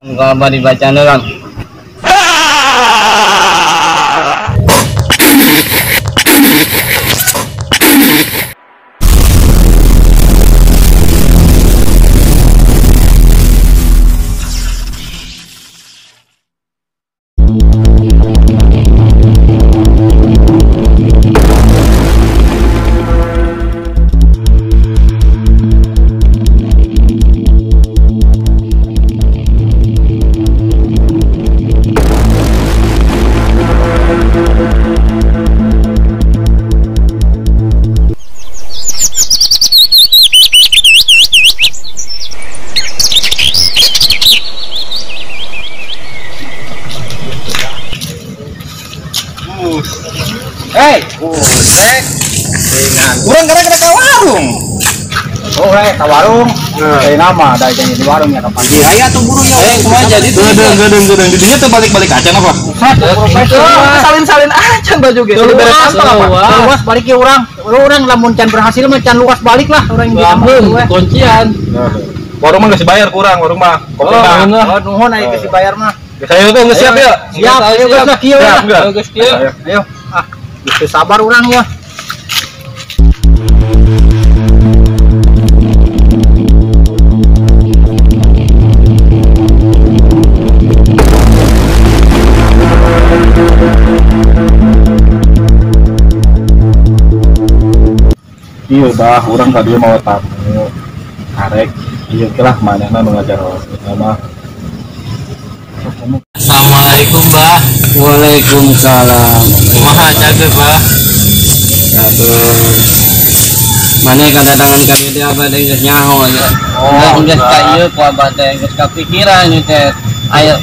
Kalau abah dibaca lah. Hei, buset. Urang gara-gara ke warung. Oh, hei, ke warung. Dari nama, dari janji di warung ya kapan. Aya tuh burungnya. Kumaha jadi tuh. Geudeung. Di dinya teu balik-balik acan apa? Salin-salin acan baju ge. Luas, luas balik ya urang. Urang lamun can berhasil mah can luas balik lah urang di kampung kuncian. Warung mah geus dibayar kurang, warung mah. Kopi mah. Oh, nuhun aya geus dibayar mah. Geus ayo tuh geus siap ya. Siap, ayo geus lah kieu lah. Geus kieu. Ayo. Ah, geus sabar urang ya. Iya bah, urang tadi mau tamu karek, iya lah manehna nu ngajar mah. Assalamualaikum bah. Waalaikumsalam. Kumaha jaga bah? Aduh. Maneh kadatangan kami teh abah teh geus nyaho ya. Oh, geus ka ieu ku abah teh geus kapikiran ieu teh. Aya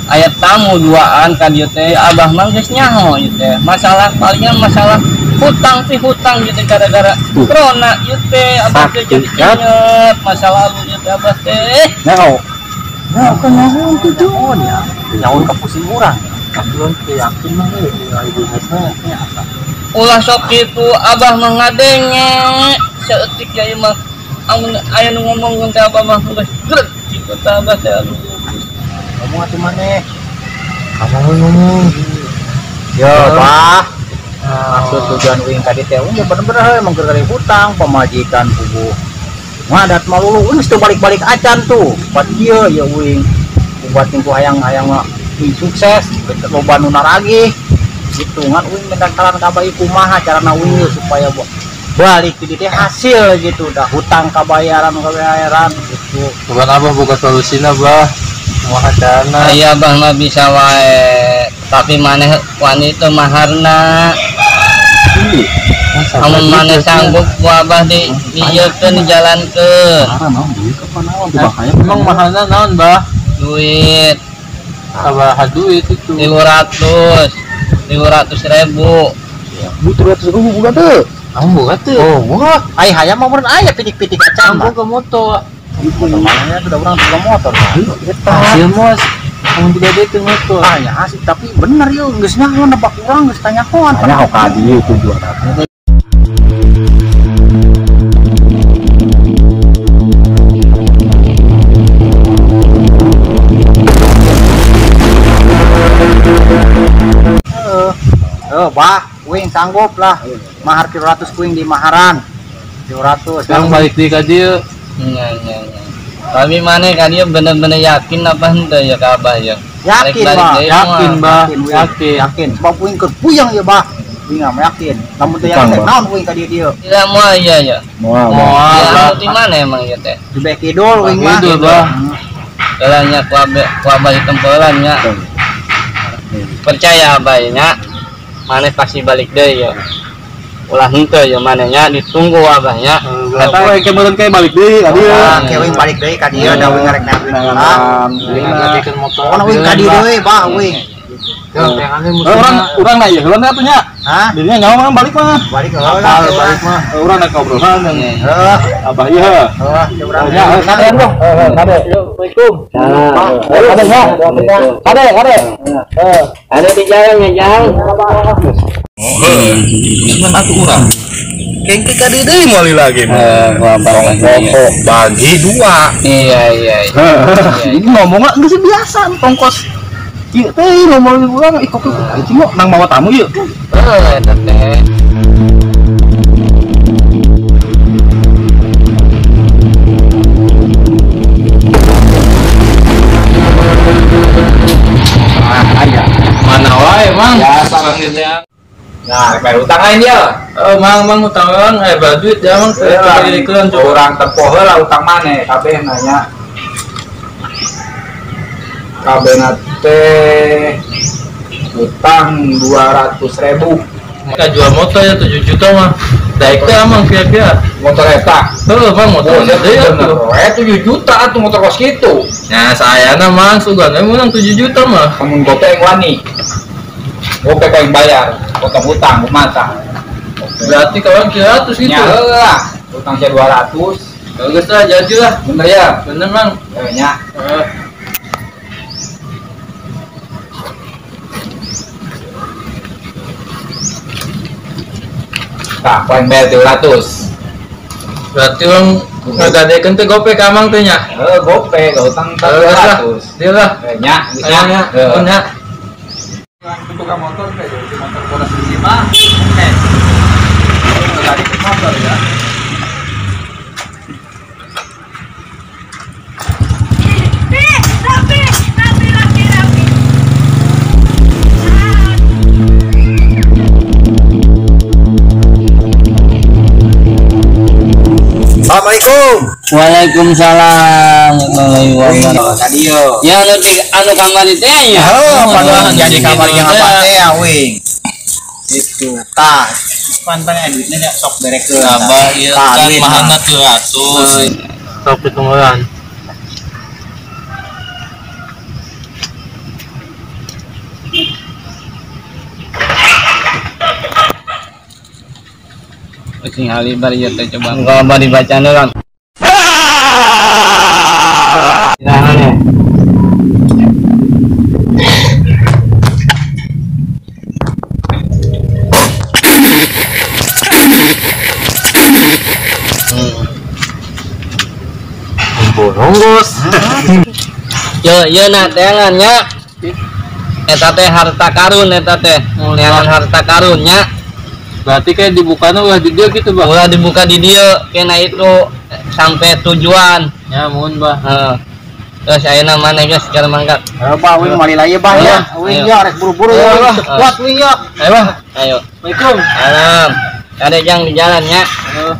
aya tamu duaan ka dieu teh abah mah geus nyaho ieu teh. Masalah palingnya masalah hutang sih hutang gitu gara-gara corona ieu teh abah teh jadi inget masa lalu ieu teh abah teh. Nyaho. Nyaho kan nyaho tujuan ya. Nyaho ka pusing urang. Belum yakin mah ieu bisnisna nya apa. Ulah sok kitu abah mah ngadenge saeutik ya ieu mah amun aya nu ngomong teh abah mah geus greg kitu teh abah teh. Ngomong atuh maneh. Kamu ngomong. Yo, Bah. Maksud tujuan uing tadi teh ya bener-bener emang gara-gara hutang pamajikan puguh ngadat malulu geus teu balik-balik acan tuh buat kieu ya uing buat ku hayang-hayang mah uing sukses loba nu naragih gitu ngan uing mendangkalan ka bayi kumaha carana uing supaya balik di teh hasil gitu dah hutang kabayaran gitu. Bukan abah buka solusina bah kumaha carana. Iya abah mah bisa wae tapi maneh wani teu maharna. Amun maneh sanggup ku abah di diieukeun dijalankeun. Emang mahalna naon bah? Duit. Sabaraha duit itu? 300 ribu. 300 ribu buka teu? Kamu buka teu? Oh, buka. Ai hayang mah meureun aya pitik-pitik acan. Kamu ke motor. Mana tuh urang ke motor. Hasil mos. Kamu tidak ada itu motor. Ah ya asik tapi bener yeuh geus nyaho nebak urang geus tanyahoan. Nyaho ka dieu tujuan. Bah, uing sanggup lah. Mahar 300 kuing di maharan. 300. Sekarang balik di ka dieu. Nya nya nya. Tapi maneh ka dieu bener-bener yakin apa henteu ya ka abah ya? Yakin bah, yakin bah, yakin. Yakin. Sebab uing keur puyeng ya bah. Uing mah yakin. Lamun teu yakin naon uing ka dieu dieu. Tidak moal iya ya. Moal. Moal. Di mana emang ieu teh? Di Bek Kidul uing mah. Kidul bah. Jalannya ku abah ditempelan nya. Percaya abah nya. Maneh pasti balik deui ya. Ulah henteu ya manehnya ditunggu abahnya. Eta we ke meureun ke balik deui ka dieu. Ke uing balik deui ka dieu da uing rek naik duit. Pokona uing ka dieu deui bah uing. Urang na ieu heula atuh nya. Hah? Dirinya nyawa mah balik mah. Balik heula. Balik mah. Urang naik obrolan. Heeh. Abah ieu. Heeh, urang. Kade bro. Heeh, kade. Assalamualaikum. Kade nya. Kade, kade. Heeh. Ada di jalan ya, Jang. Heeh. Cuman atuh urang. Kengke ka dieu deui moal lagi mah. Pokok bagi dua. Iya. Ini ngomongna geus biasa tongkos. Ieu teh ngomong urang ih kok anjing nang mawa tamu ieu. Heuh eta teh. Mana wae, Mang? Biasa Mang gitu ya. Nah, bayar utang lain dia. Mang, mang utang orang, bayar duit ya, Mang. Orang tempoh lah utang mana, kabeh nanya. Kabeh teh utang 200.000. Kita jual motor ya 7 juta mah. Daik teh amang kira-kira. Motor eta. Heuh, Mang, motor eta 7 juta atuh motor kos kitu. Nah, sayana Mang, sugan we menang 7 juta mah. Amun gope yang wani. Gope yang bayar, potong utang kumaha. Berarti kawan 300 gitu. Ya lah, utang saya 200. Bagus lah, jadi lah. Bener ya? Bener, Mang. Nya. Tah, poin bayar 300. Berarti orang ngagadekeun teh gope ka Mang teh nya. Heuh, gope ga utang 300. Deal lah. Nya, geus nya. Heuh, nya. Tukang motor teh, motor bodas di mah. Ngagadekeun motor ya. Rapi. Assalamualaikum. Waalaikumsalam. Tadi yo. Ya anu anu kamari teh nya. Heuh, padahal jadi kamar yang apa teh ya wing. Itu tah. Pan-pan duitnya nya sok berekeun. Abah ieu kan mahana 300. Sok ditungguan. Sing halibar ieu teh coba engko dibacana kan. Nah, ya. Borongos. Yo, yo nah teangan nya. Eta teh harta karun eta teh. Neangan harta karun nya. Berarti kayak dibukanya ulah di dia gitu, Bang. Ulah dibuka di dia, kena itu sampai tujuan. Ya, mohon, Bah. Heeh. Terus ayeuna mana geus sekarang mangkat. Heuh, Bah, wing mali lagi, Bah ya. Wing ya rek buru-buru ya. Kuat wing ya. Ayo, Bah. Ayo. Assalamualaikum. Salam. Ada yang di jalan nya. Heeh.